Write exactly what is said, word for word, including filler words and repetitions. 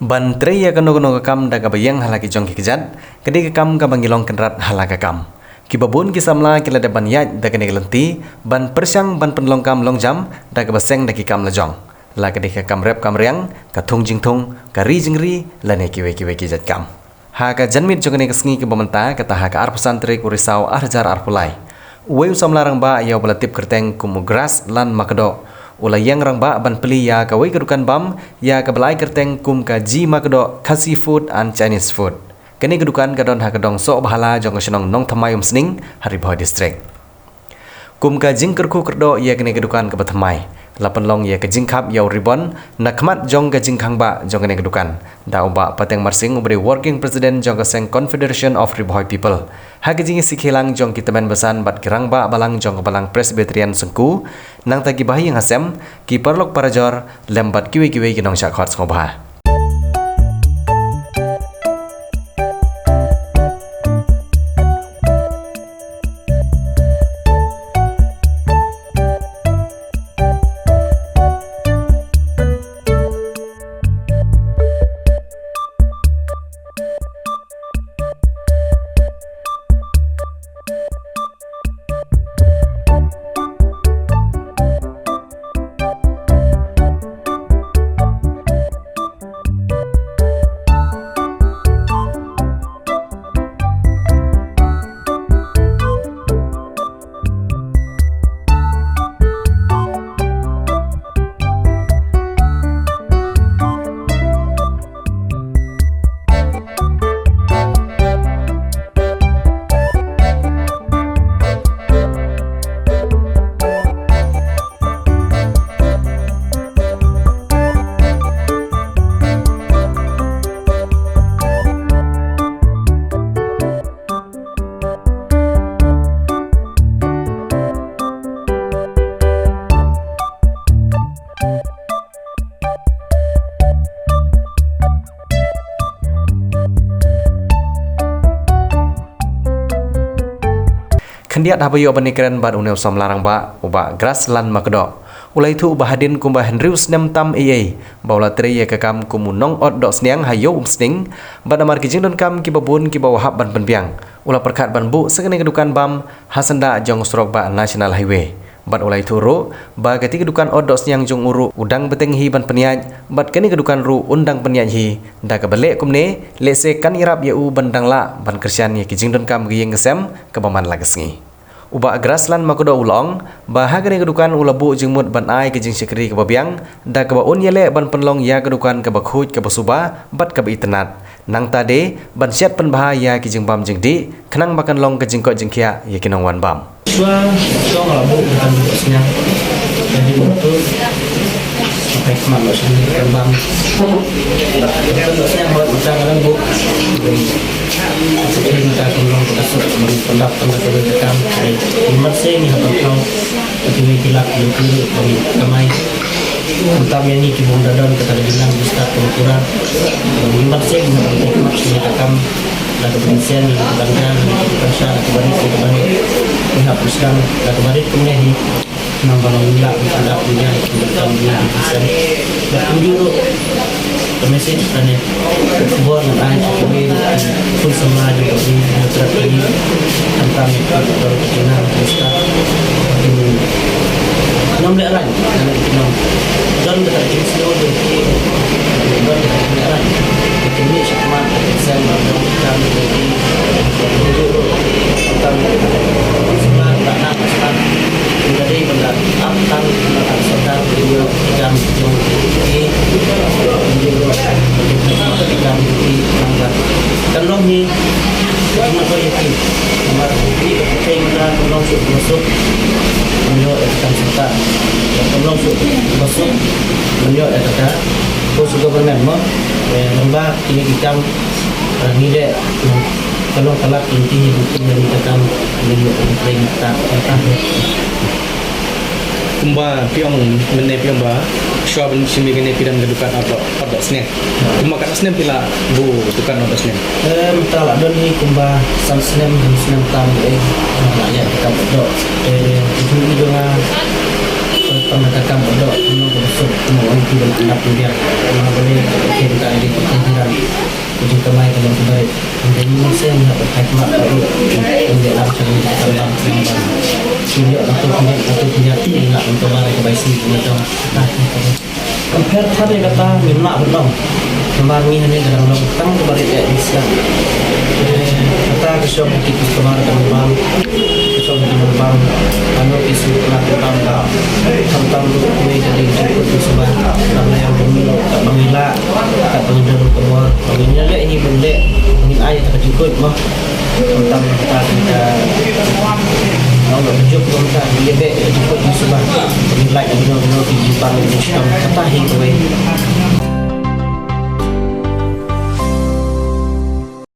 Ban trei ïa kano kano ka kam da kaba ïeng ha la ki jong ki kjat, ka dei ka kam kaba ngi long kynrad ha la ka kam. Kiba bun ki samla ki la dep ban ïaid da kane ka lynti ban pyrshang ban pynlong kam long jam da kaba seng da ki kam la jong, la ka dei ka kam rep kam riang, ka thung jingthung, ka ri jingri, lane kiwei kiwei ki jait kam. Ha ka janmiet jong kane ka sngi kaba mynta, kata ha ka arphew san tarik u Risaw ar hajar arphew lai, uwei u samla rangbah ïa uba la tip kyrteng kum u Grassland Makdoh u la ïeng rangbah ban plie ïa kawei ka dukan bam ïa kaba la ai kyrteng kum ka G Makdoh Khasi Food and Chinese Food. Kane ka dukan ka don ha ka dong Sohbhala jong ka shnong Nongthymmai Umsning ha Ri Bhoi District. Kum ka jingkyrkhu kyrdoh ïa kane ka dukan kaba thymmai, la pynlong ïa ka jingkhap ïa u ribon na khmat jong ka jingkhangbah jong kane ka dukan da u Bah Pateng Marsing uba dei Working President jong ka seng Confederation of Ri Bhoi People. Ha ka jingïasikhilang jong ki tymmen basan bad ki rangbah balang jong ka Balang Presbyterian Syngku, nangta ki bahaïing hasem, ki paralok parajor, lem bad kiwei kiwei ki nongshah khot sngewbha. Khyndiat haba ïoh ban ïakren bad une u samla rangbah, u Bah Grassland Makdoh, u la ïathuh ba hadien kumba hynriew snem tam ei ei ba u la trei ïa ka kam kum u nongot dohsniang ha Ïew Umsning, bad namar ki jingdonkam kiba bun kiba u hap ban pynbiang, u la pyrkhat ban buh sa kane ka dukan bam ha syndah jong surok bah National Highway. Bad u la ïathuh ruh ba katei ka dukan ot dohsniang jong u ruh u dang bteng hi ban pynïaid, bad kane ka dukan ruh un dang pynïaid hi. Da kaba leh kumne, lehse kan ïarap ïa u ban dang lah ban kyrshan ïa ki jingdonkam ka ïing ka sem kaba man la ka sngi. U Bah Grassland Makdoh u la ong ba ha kane ka dukan u la buh jingmut ban ai ka jingshakri kaba biang, da kaba un ïaleh ban pynlong ïa ka dukan kaba khuid kaba suba bad kaba itynnad. Nangta de ban shet pynbha ïa ki jingbam jingdih, khnang ba kan long ka jingkoit jingkhiah ïa ki nongwan bam. Shuwa shuwa nga la buh ka dukan dohsniang. Ka dei ba tu, ka pek mat ba shu ka bam. Ka dukan dohsniang ba tu ka dang buh. Ka shu ka long ka suk ban pyndap pyndap ka kam. Ka dei mar sing ha ka kau. Ka dei ki lak ki lak ban kamai. Mynta ïa ngi ki bym da don kata ka jingnang ba stad ka pura. Ngi mat seh ngi mat seh ngi takam la ka bynsian ngi ka bynta ngi ka bynsa la ka barit ngi ka barit. Ngi hap sdang la ka barit kumne hi. Nang ba ngi la ngi la ngi la ngi la ngi la ngi la. Ka message tane. Bor ngan ai ka kawei ruh ki khun samla jong ka ri, ngan trap ïa ngi. Khamtam ïa ka dor ka jingïalang ka stad. Ki nym lehrain, ki nym. Don kata ka jingsngew jong ki, don kata ka jinglehrain. Ki mih shakhmat, ki seng, ki kam, ki, ki, khamtam ïa ka samla, ka nang, ka stad. Ki ka dei ban da ap tang na ka sorkar, ki ïoh ki kam jong ki, ki ïoh ki kam jong ki nang ba kan long hi, ki ma ko ïa ki, namar ki ka pyrthei mynta kan long suk ba suk, kan ïoh ïa ka kam sorkar, kan long suk ba suk, kan ïoh ïa ka, ka post government mo, eh, nang ba kine ki kam, eh, ngi leh, eh, ka long ka lad ka lynti hi, ka lynti hi, ka kam, ka lynti hi, ka lynti hi, ka lynti hi. Kumba phi ong mynne phi ong ba shuwa ban shim ïa kane phi don ka dukan ot doh, ot dohsniang. Kumba katno snem phi la buh dukan ot dohsniang? Eh, mynta la don hi kumba san snem, san snem tam, eh, la ïa ka ot doh. Eh, itu i jong nga Tang da ka kam ka doh, kumno ka suk, kumno ong ki ban anap pynbiang. Kumno ba leh ka khein ka dei ka khein jiran. Ka jingkamai ka long kaba rit. Hynrei ngi mynsiem ngi hap ban ai khmat ka ruh. Ngi leh lam sha ngi ka kam bang, kam bang. Ngi ïoh ka tu pynjah, ka tu pynjah ti ngi lah ban kawar ka bai si ngi jong. Compare than ïa kata ngim lah ban ong. Namar ngi hangne ka dang long tang kaba rit ïa ngi sdang. Kata ka shong ki customer ka bang. Ka shong ki bang. Ano ki su kena ka bang ka. Khamtam ruh kawei ka dei ka jingkut ka suba. Kam la ïa ka bang ïa la. Ka bang ïa ka bor. Bang ïa leh hi bun leh. Ngin ai ka jingkut mo. Tang kata kita, nong nong juk nong ta, dia be jemput ni suba. Ni lai ni nong nong di jipang ni suba. Kata hi kawei.